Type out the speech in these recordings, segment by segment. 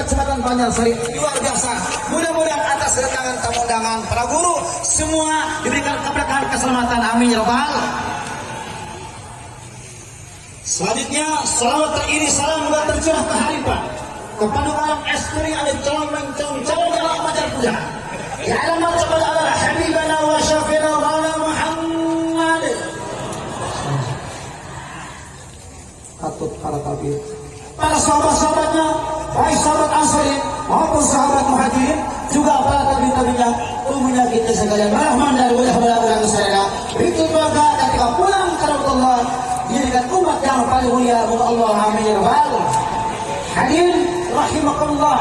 Kecamatan Banjarsari luar biasa. Mudah-mudahan atas kedatangan tamu undangan, para guru semua diberikan keberkahan, keselamatan. Amin ya rabbal. Selanjutnya, salawat teriring salam juga tercurah ke haripan kepada esturi ada calon mencong calon dalam majar puja. Ya alamat kepada Allah Habibana wa Syafi'ina wa Muhammad. Katut para tabir, para sahabat-sahabatnya, baik sahabat Ansari maupun sahabat Muhajirin, juga para tabi-tabinya, umumnya kita sekalian Rahman dari wajah orang sadaya. Itu maka ketika pulang ke Allah dijadikan umat yang paling mulia Allah. Amin ya rabbal. Hadirin rahimakumullah,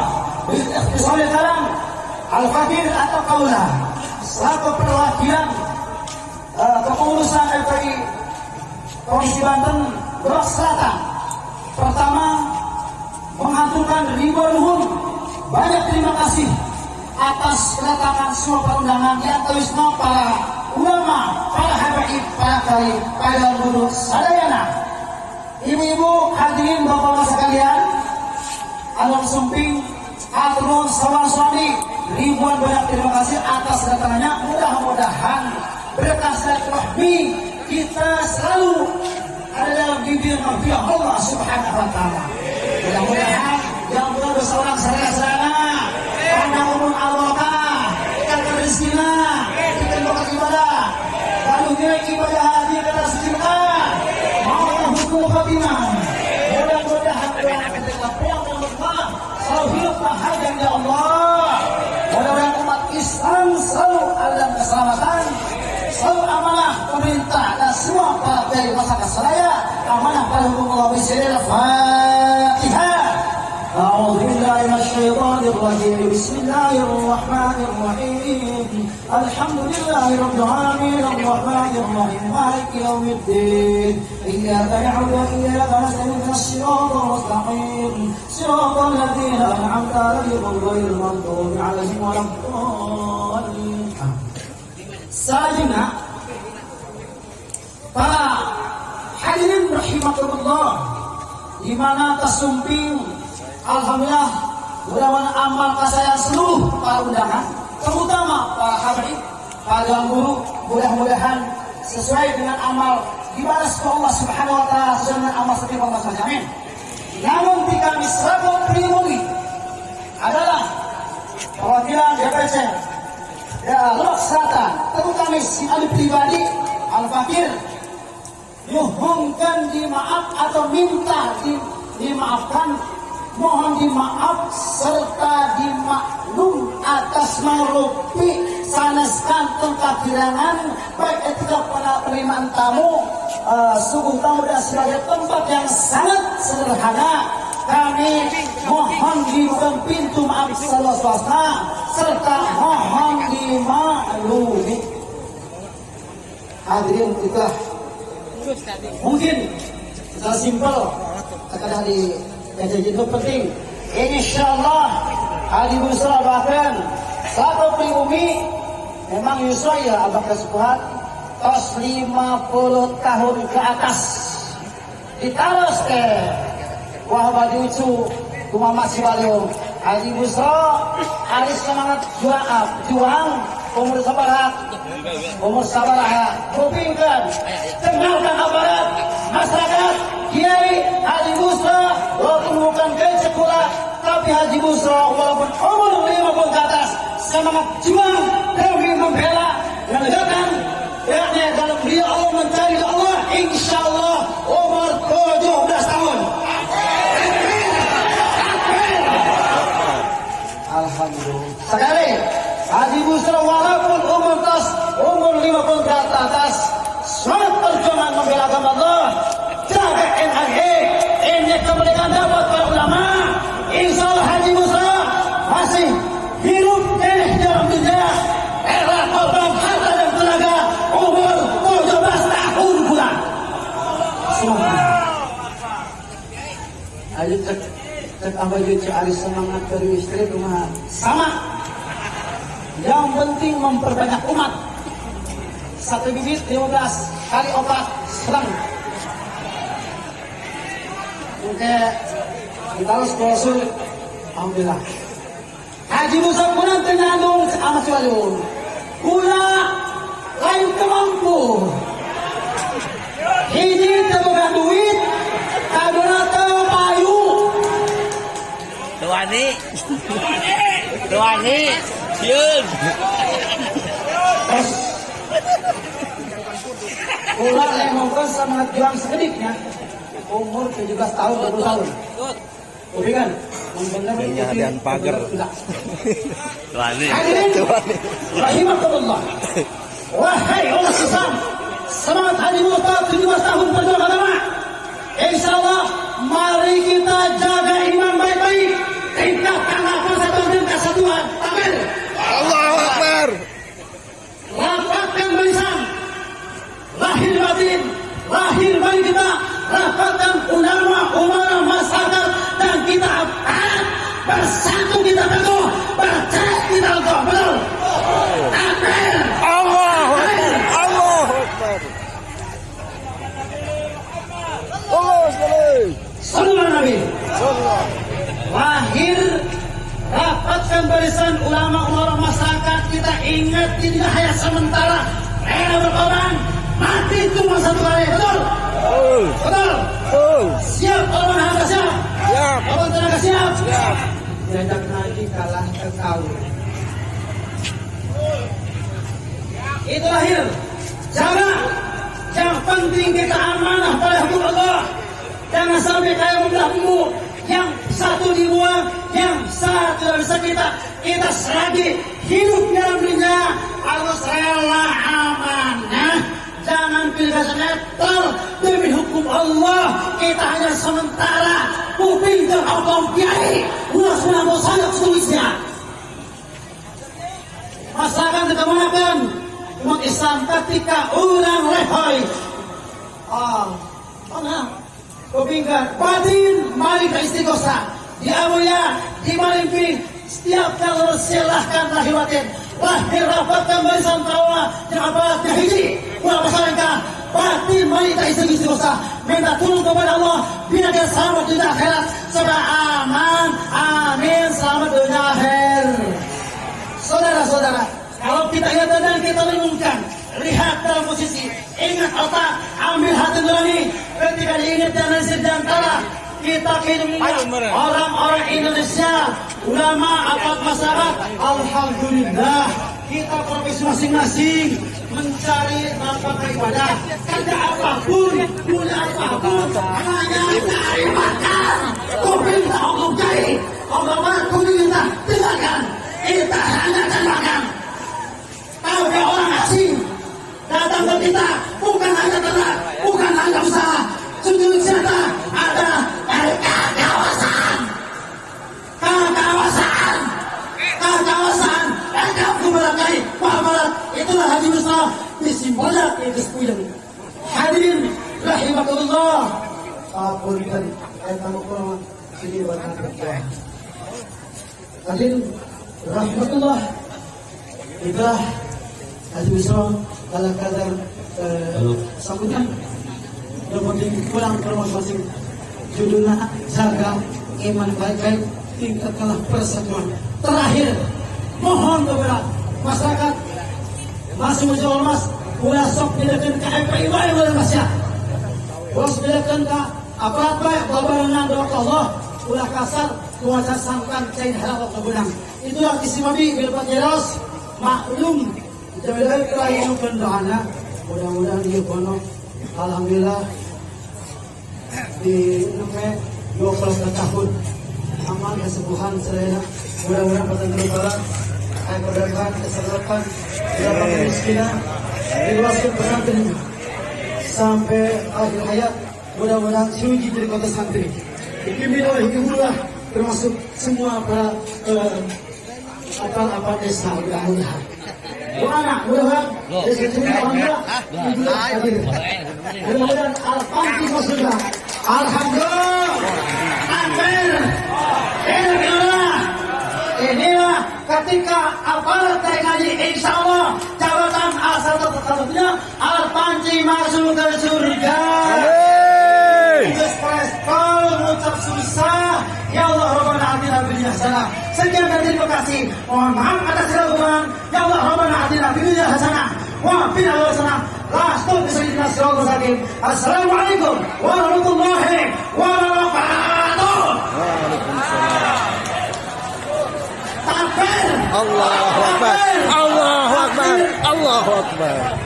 bil ikhtisar kalam al-fakir atau kaula selaku perwakilan kepengurusan FPI Provinsi Banten Lebak Selatan, pertama menghaturkan ribuan nuhun banyak terima kasih atas kedatangan semua para undangan, di antawisna para ulama, para habaib, para kali, para guru sadayana. Ibu-ibu hadirin, bapak-bapak sekalian, alam sumping, hatur nuhun sawan suami, ribuan banyak terima kasih atas kedatangannya. Mudah-mudahan berkah silaturahmi kita selalu ada dalam bimbingan Allah Subhanahu wa taala. Mudah-mudahan yang bukan seorang sarana panjang umur alwakah, kata rezekina, kita bakal ibadah. Lalu nilai ibadah haji kata suci Mekah, mau husnul khatimah. Mudah-mudahan ketika pulang ke Mekah selalu hidup bahagia ya Allah. Mudah-mudahan umat Islam selalu ada dalam keselamatan, selalu amanah pemerintah dan semua para dari masyarakat saya amanah pada hukum Allah. Bismillahirrahmanirrahim. أعوذ بالله من الشيطان الرجيم. بسم الله الرحمن الرحيم. الحمد لله رب العالمين، الرحمن الرحيم، مالك يوم الدين، إياك نعبد وإياك نستعين، اهدنا الصراط المستقيم، صراط الذين أنعمت عليهم غير المغضوب عليهم ولا الضالين. Selanjutnya, para hadirin rahimakumullah, di mana kasumping, alhamdulillah, mudah-mudahan amal kasayang seluruh para undangan, terutama para habaib, para guru, mudah-mudahan sesuai dengan amal dibalas ke Allah Subhanahu wa taala sesuai dengan amal seperti Allah saja. Amin. Namun di kami selaku pribumi adalah perwakilan DPC ya Lebak Selatan, terutama si ahli pribadi Al-Fakir nyuhunkan dimaaf atau minta dimaafkan, mohon dimaaf serta dimaklum atas marupi sanes kantun kakirangan baik etika pada penerimaan tamu, suguh tamu dan sebagai tempat yang sangat sederhana. Kami mohon dibuka pintu maaf seluas-luasnya serta mohon dimaklumi. Hadirin, itulah mungkin secara simpel kata di yang itu penting. Insyaallah Haji Busra bahkan satu pribumi memang Yusra ya abah kesepuhan tos 50 tahun ke atas ditaros ke wah baju ucu kumama si Baliung Haji Busra hari semangat juang juang umur sabaraha, umur sabaraha, kupingkan, dengarkan aparat masyarakat. Kiai Haji Busra walaupun bukan kecek pula, tapi Haji Busra walaupun umur 50 ke atas semangat juang demi membela menegakkan yakni dalam dia Allah mencari Allah, insya Allah umur 17 tahun. Takbir. Alhamdulillah sekali Haji Busra walaupun umur tas umur 50 ke atas semangat perjuangan membela agama Allah, jaga NHG ini kemerdekaan dapat para ulama. Insya Allah Haji Busra masih hidup dalam dunia era korban harta dan tenaga umur 17 tahun pula. Semangat. Ayo cek cek apa cek ari semangat dari istri rumah sama. Yang penting memperbanyak umat. Satu bibit 15 kali opat serang. Oke, kita harus rasul. Alhamdulillah. Haji Musa pun teu nyandung sama si Walun. Kula lain teu mampu. Hiji teu boga duit, kadua teu payu. Tuani. Tuani. Sieun. Terus kula yang semangat juang sekediknya umur 17 tahun, 20 tahun. Oke kan? Bener. Kayaknya hadian pagar. Enggak. Tuani. Hadirin rahimakumullah. Wahai umat Islam, semangat Haji Musa 17 tahun berjuang agama. Insya Allah, mari kita jaga iman baik-baik. Tingkatkanlah persatuan dan kesatuan. Amin. Allahu Akbar. Rapatkan barisan. Lahir batin, lahir batin kita. Rapatkan ulama, umara, masyarakat, dan kita aparat. Bersatu kita teguh, bercerai kita legoh. Betul? Amin. Allahu Akbar. Allahu Akbar. Allah Akbar. Sallu ala Nabi. Sallallahu. Lahir rapatkan barisan ulama, umara, masyarakat. Kita ingat ini hanya sementara. Rela berkorban, mati cuma satu kali. Betul? Betul. Betul? Betul. Siap korban harta siap? Siap. Korban tenaga siap? Siap. Diajak ngaji kalah ke kau. Itu lahir. Jaga. Yang penting kita amanah pada hukum Allah. Jangan sampai kayak membelah bumbu. Yang satu dibuang, yang satu tidak bisa kita. Kita selagi hidup dalam dunia harus rela amanah. Jangan pilih kasih netral demi hukum Allah. Kita hanya sementara. Kuping dan Allah kiai. Ulah sudah mau sayap seterusnya. Masakan dikemanakan umat Islam ketika orang lehoi. Ah, mana? Kupingkan batin mari ke istighosah. Di Abuya, di Malimping, setiap jalur silahkan lahir batin. Lahir rapatkan barisan tawa yang apa hiji. Ulah masalah batin mari ke istighosah. Minta tolong kepada Allah bila dia selamat dunia akhirat. Supaya aman, amin, selamat dunia akhir. Saudara-saudara, kalau kita ingat dan kita renungkan, lihat dalam posisi, ingat otak, ambil hati nurani. Ketika diingat dan nasib dan antara kita kehidupan orang-orang Indonesia, ulama, aparat masyarakat, alhamdulillah kita profesi masing-masing mencari nafkah ibadah, kerja apapun, punya apapun, hanya cari makan. Kuping tak Allah kiai, Allah mana kuning kita tinggalkan. Kita hanya cari makan. Tapi orang asing datang ke kita bukan hanya ternak, bukan hanya usaha. Sujud senjata ada dari kekawasan, kekawasan, kekawasan. Engkau keberangkai Barat itulah Haji Musa di simbolnya itu puyeng. Hadirin rahimakumullah. Apunten eta kurang sini berkata. Hadirin rahmatullah. Itulah Haji Musa ala kadar sambutan. Yang penting pulang ke rumah masing-masing. Judulnya jaga iman baik-baik, tingkatkanlah persatuan. Terakhir, mohon kepada masyarakat masih masih ormas, ulah sok didakeun ka FPI bae ulah mas ya. Ulah sok didakeun ka aparat bae babarengan doa ka Allah, ulah kasar kuasa sangkan cain halal kebenang. Itulah kisi mami bil jelas maklum jaga kelahiran doana. Mudah-mudahan ieu kono alhamdulillah di sampai 20 tahun aman kesembuhan serena mudah-mudahan pesantren barat air keberkahan keselamatan berapa kemiskinan diluaskan pesantren sampai akhir hayat. Mudah-mudahan suci jadi kota santri dipimpin oleh Hikmullah termasuk semua para apa-apa desa. Mudah-mudahan doa mudah-mudahan rezeki alhamdulillah mudah-mudahan al-Fatih surga. Alhamdulillah. Amin. Inilah, inilah ketika aparat ngaji insya Allah jabatan asal satu-satunya al-panci masuk ke surga. Amin. Geus prestol ngucap susah ya Allah Rabbana atina fid dunya hasanah. Sekian dan terima kasih. Mohon maaf atas segala kekurangan. Ya Allah, Rabbana atina fid dunya hasanah wa fil akhirati hasanah. La stop bisa mustaqim. Assalamualaikum warahmatullahi wabarakatuh. Waalaikumsalam. Takbir. Allahu Akbar. Allahu Akbar. Allahu Akbar.